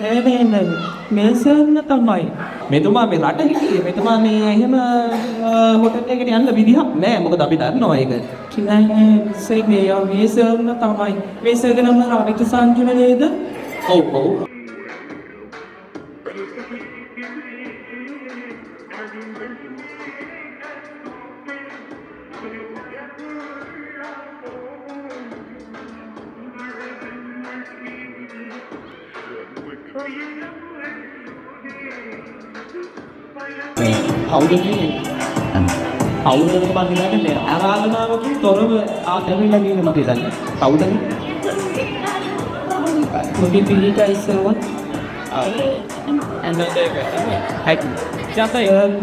නෑ නෑ නෑ, මේ සර්න තමයි. මෙතුමා මේ රට හිටියේ. මෙතුමා මේ එහෙම හොටෙල් එකට යන්න විදිහක් නෑ. මොකද අපි දන්නවා ඒක. නෑ නෑ සර්, මේ මේ සර්න තමයි. මේ සර්ගේ නම රවිත සංජුන නේද? ඔව් ඔව්. මේ කවුද මේ? කවුද මං හිතන්නේ මේ ආරාධනාවකින් තොරව ආදෙමිලා කියන මට හිතන්නේ. කවුද මේ? පොඩි පිළිටයි සර්.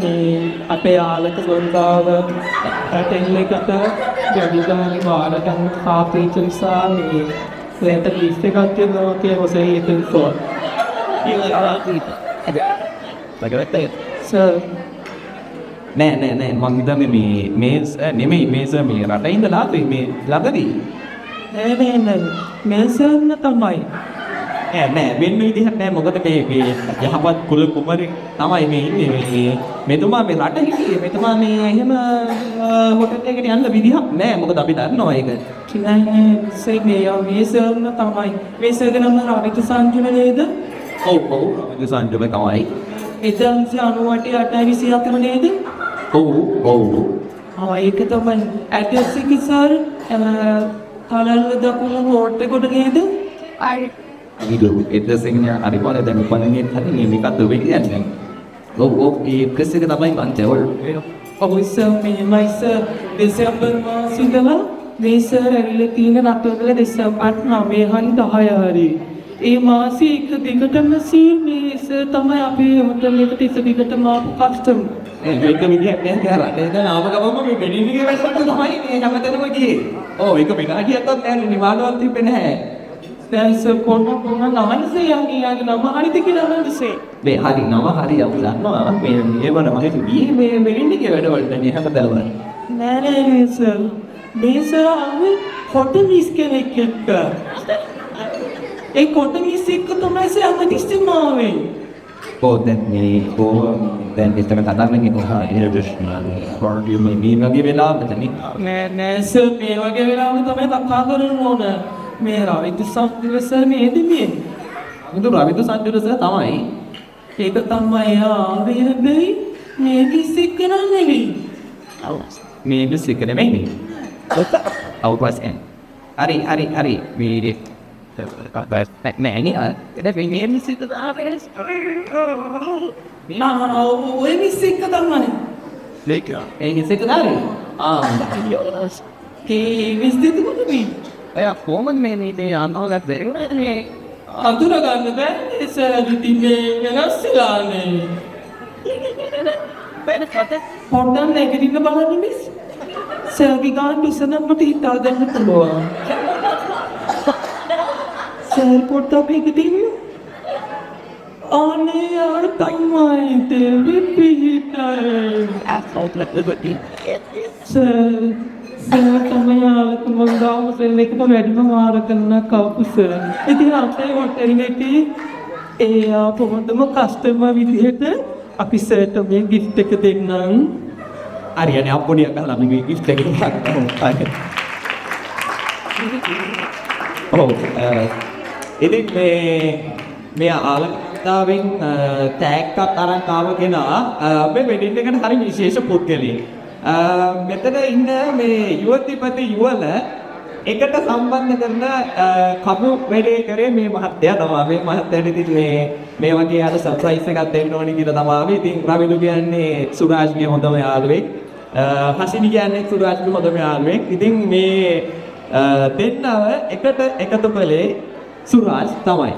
මේ අපේ ආලක ගොන්දාව හොටෙල් එකට වැඩි ගානේ වාර ගන්න සාපේක්ෂ නිසා මේ සර්ට ගිෆ්ට් එකක් දෙනවා කියලා හොසේ හිතෙන් සර්. සර්. නෑ නෑ නෑ, මං හිතන්නේ මේ මේ සර් නෙමෙයි, මේ සර් මේ රටේ ඉඳලා ආවේ මේ ළඟදී. නෑ නෑ නෑ, මේ සර්න තමයි. නෑ නෑ, වෙන්න විදිහක් නෑ. මොකද මේ මේ යහපත් කුල කුමරෙක් තමයි මේ ඉන්නේ. මේ මෙතුමා මේ රට හිටියේ. මෙතුමා මේ එහෙම හොටෙල් එකට යන්න විදිහක් නෑ. මොකද අපි දන්නවා ඒක. නෑ නෑ සර්, මේ මේ සර්න තමයි. මේ සර්ගේ නම රවිත සංජුන නේද? ඔව් ඔව්, රවිත සංජුන තමයි. 1998 8 24 නේද? ඔව් ඔව්. ආ, ඒක තමයි. ඇඩ්‍රස් එක සර් තලල්ල දකුණු රෝඩ් එකට නේද? ඇඩ්‍රස් එක නේ හරි බලන්න, දැන් උපන්දිනේත් හරි මේ මොකද්ද ඔබ කියන්නේ? ඔව් ඔව්, ඒ ඇඩ්‍රස් එක තමයි මං තැවල්. ඔව් සර්, මෙහෙමයි සර්, දෙසැම්බර් මාසෙ ඉඳලා මේ සර් ඇවිල්ලා තියෙන රටවල දෙසැම්බර් 9 හරි 10 හරි. ඒ මාසේ එක දිගටම සර්, මේ සර් තමයි අපේ හොටෙල් එකට එක දිගටම ආපු කස්ටමර්. ඒක විදිහක් නෑ කියලා. රටේ ඉඳන් ආව ගමන්ම මේ වෙඩින් එකේ වැඩකට තමයි මේ හැමතැනම ගියේ. ඔව්, ඒක විනාඩියක්වත් නෑ, නිවාඩුවක් තිබ්බේ නැහැ. දැන් සර් කොහොම කොහොම නමයි සර්, යාගේ යාගේ නම හරිද කියලා අහන්න සර්. මේ හරි, නම හරි, අපි දන්නවා. මේ මේව නම ගියේ මේ වෙඩින් එකේ වැඩවලට මේ හැමතැනම. නෑ නෑ නෑ සර්, මේ සර් ආවේ කොටමිස් කෙනෙක් එක්ක. ඒ කොටමිස් එක්ක තමයි සර් හැමතිස්සෙම ආවේ. ඔව්, දැන් මේ කොහොම දැන් එතන කතා කරන්නේ කොහොමද? මේ මේ වගේ වෙලාවකට නේ. නෑ නෑ සර්, මේ වගේ වෙලාවක තමයි කතා කරන්න ඕන. මේ රවිත සංජුන සර් නේද මේ? අමුතු රවිද සංජුන සර් තමයි. ඒක තමයි ආවේ, හැබැයි මේ මිස් එක්ක නම් නෙවෙයි. මේ මිස් එක නෙමෙයි නේ. ඔව් පස්සේ. හරි හරි හරි, මේ නෑ නෑ නේ, දැන් මේ මිස් එක තමයි. නෑ, ඔය මිස් එක්ක තමයි. ඒ මිස් එක දාරේ. ආ. ඒ මිස් දෙතුමද මේ? ඔය කොහොමද මේ මේ අනෝගත් මේ අඳුර ගන්න බෑනේ සර්, ඉතින් මේ වෙනස් වෙලානේ. පොඩ්ඩක් නැගිටින්න බලන්න මිස්. සර්ගේ ගාන උස නම් මට හිතා ගන්න පුළුවන්. සර් පොඩ්ඩක් නැගිටින්න. අනේ අර තමයි දෙවි පිහිටයි. සර් සර් තමයි ආලක මං ගාව සෙල් එකට වැඩිම මාර කරන කවුරු සර්. ඉතින් අපේ හොටෙල් එකේ ඒ ආපු හොඳම කස්ටමර් විදිහට අපි සර්ට මේ ගිෆ්ට් එක දෙන්නම්. හරි, අනේ අප්පුඩියක් ගහලා අපි මේ ගිෆ්ට් එක ගන්න. හරි. ඔව්, ඉතින් මේ මේ ආලකාවෙන් තෑග්ගක් අරන් ආව කෙනා මේ වෙඩින් එකට හරි විශේෂ පුද්ගලයෙක්. මෙතන ඉන්න මේ යුවතිපති යුවල එකට සම්බන්ධ කරන කපු වැඩේ කරේ මේ මහත්තයා තමයි. මේ මහත්තයාට ඉතින් මේ මේ වගේ අර සර්ප්‍රයිස් එකක් දෙන්න ඕනි කියලා තමයි ආවේ. ඉතින් රවිදු කියන්නේ සුරාජ්ගේ හොඳම යාළුවෙක්. හසිනි කියන්නේ සුරාජ්ගේ හොඳම යාළුවෙක්. ඉතින් මේ දෙන්නව එකට එකතු කළේ සුරාජ් තමයි.